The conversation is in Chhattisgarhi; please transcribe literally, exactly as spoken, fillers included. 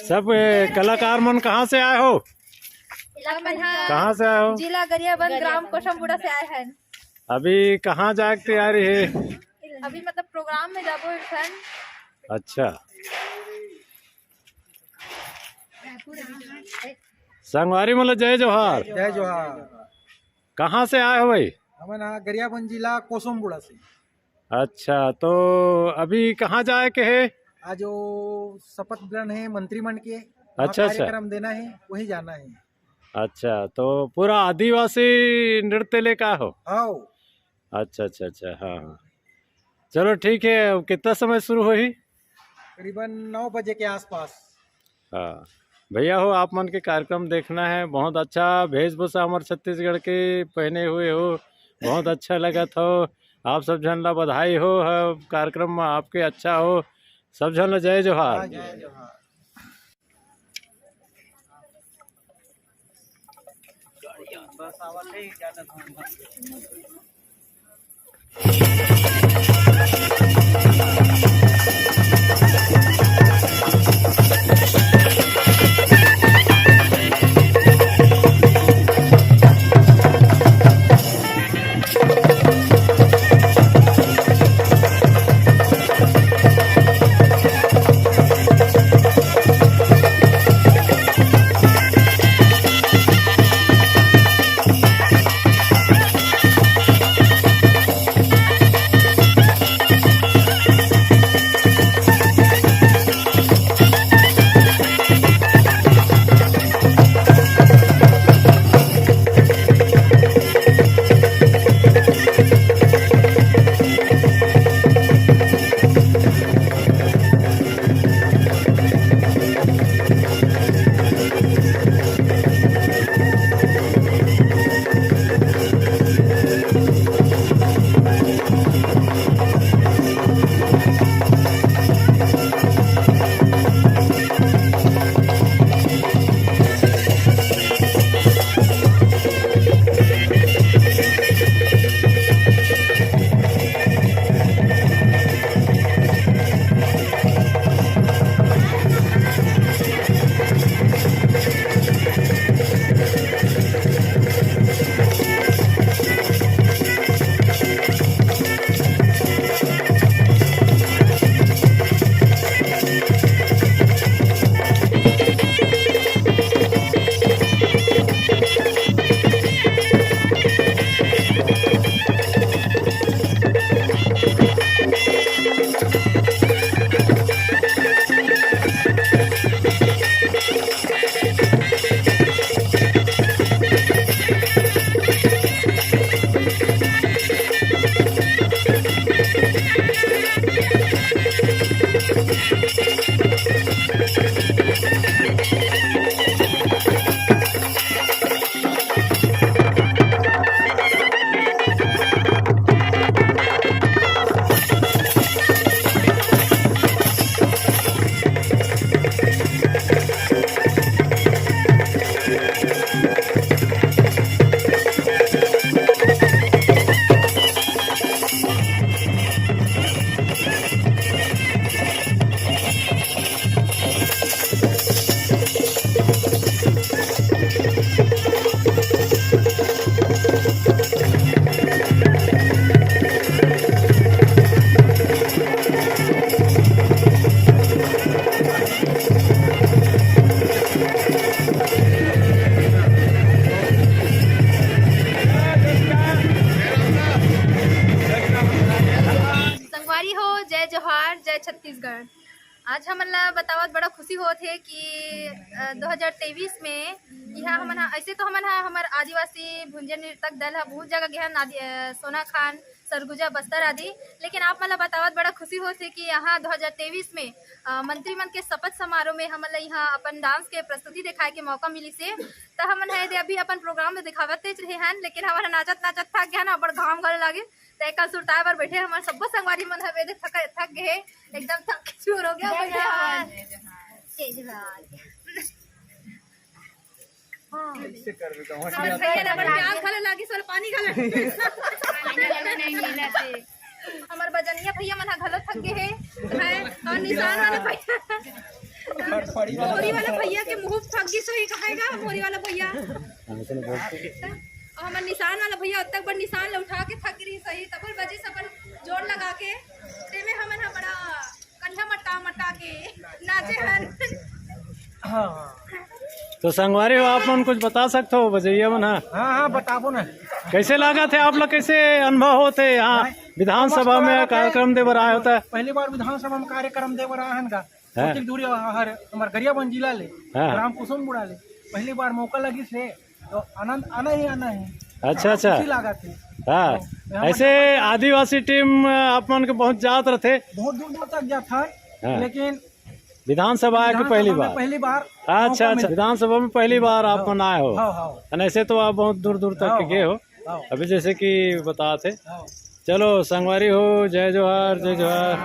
सब, ए, कलाकार मन कहाँ से आए हो? हमन ह कहाँ से आए हो? जिला गरियाबंद, ग्राम कोसमबुड़ा से आए हैं। अभी कहाँ जाए के तैयारी है? अभी मतलब प्रोग्राम में जाबो एक ठन। अच्छा। संगवारी मन ल जय जोहार। जय जोहार। कहाँ से आए हो भाई? हमन ह गरियाबंद जिला कोसमबुड़ा से। अच्छा, तो अभी कहाँ जाए के है? आज वो शपथ ग्रहण है मंत्री मन के, वहाँ अच्छा, अच्छा। कार्यक्रम देना है, वहीं जाना है। अच्छा, तो पूरा आदिवासी नृत्य लेकर हो? हाँ। अच्छा, अच्छा, अच्छा, हाँ, हाँ। चलो ठीक है, अब कितना समय शुरू होही? करीबन नौ बजे के आसपास। हाँ भैया हो, आप मन के कार्यक्रम देखना है। बहुत अच्छा वेशभूषा हमर छत्तीसगढ़ के पहने हुए हो, बहुत अच्छा लगत हो। आप सब झन ला बधाई हो, ह-, कार्यक्रम आपके अच्छा हो। सब झन ला जय जोहार। हाँ, जय जोहार। संगवारी हो, जय जोहार, जय छत्तीसगढ़। आज हमन ला बतावत बड़ा खुशी होत हे कि, अ, दो हज़ार तेईस में इहाँ हमन ह, ऐसे तो हमन ह हमर आदिवासी भुंजिया नृतक दल ह बहुत जगह गे हन, आदि-, अ, सोनाखान, सरगुजा, बस्तर आदि, लेकिन आप मन ला बतावत बड़ा खुशी होत हे कि यहाँ दो हज़ार तेईस में, अ, मंत्री मन के शपथ समारोह में हमन ला यहाँ अपन डांस के प्रस्तुति दिखाए के मौका मिलिस हे। त हमन ह एदे अभी अपन प्रोग्राम में दिखावत तेच रहे हन, लेकिन हमन ह नाचत नाचत थक गए हन, अब्बड़ घाम घलो लागे। त एकर सुरताए बर बैठे हमर सब्बो संगवारी मन हवे दे थक, थक गए हे, एकदम थक के चूर हो गया, बैठे हन। जय जोहार। हाँ। हमर भैया ने हमर प्यास घलो लागिस, वाला पानी घलो। हमर बजनिया भैया मन ह घलो थक गए हे, हैं? और निशान वाले भैया। मोरी वाला भैया के मुंह फक गिस होही, कहेगा मोरी वाला भैया। अउ हमर निशान वाला भैया ओतक बड़ निशान ल उठा के थक गिस होही, तब बजिस अपन जोर लगा के। तेमे हमन ह बड़ा कंधा मटा मटा के नाचे हन। हाँ। तो संगवारी हो, आप मन कुछ बता सकथो बजैया मन ह? हाँ, हाँ, बताबो ना। कैसे लागत हे आप लोग, कैसे अनुभव होत हे यहाँ विधानसभा में कार्यक्रम दे बर आए होता? पहली बार विधानसभा में कार्यक्रम दे बर आए हन गा। हाँ। कतिक दूरी हर हमर गरियाबंद जिला ले, हाँ। ग्राम कुसुमपुरा ले पहली बार मौका लगिस हे, तो आनंद आना ही आना है। अच्छा, अच्छा। खुशी लागत है। हाँ। तो यहाँ ऐसे आदिवासी टीम आप मन के बहुत जात रथे। बहुत दूर दूर तक जात है, हाँ। लेकिन विधानसभा आए के पहली बार? पहली बार अच्छा, अच्छा। विधानसभा में पहली बार आप मन आए हो? हाँ, हाँ। अउ ऐसे तो आप बहुत दूर दूर तक हाँ, गए हो। हाँ। अभी जैसे कि बतात हे। हाँ। चलो संगवारी हो, जय जोहार, जय जोहार।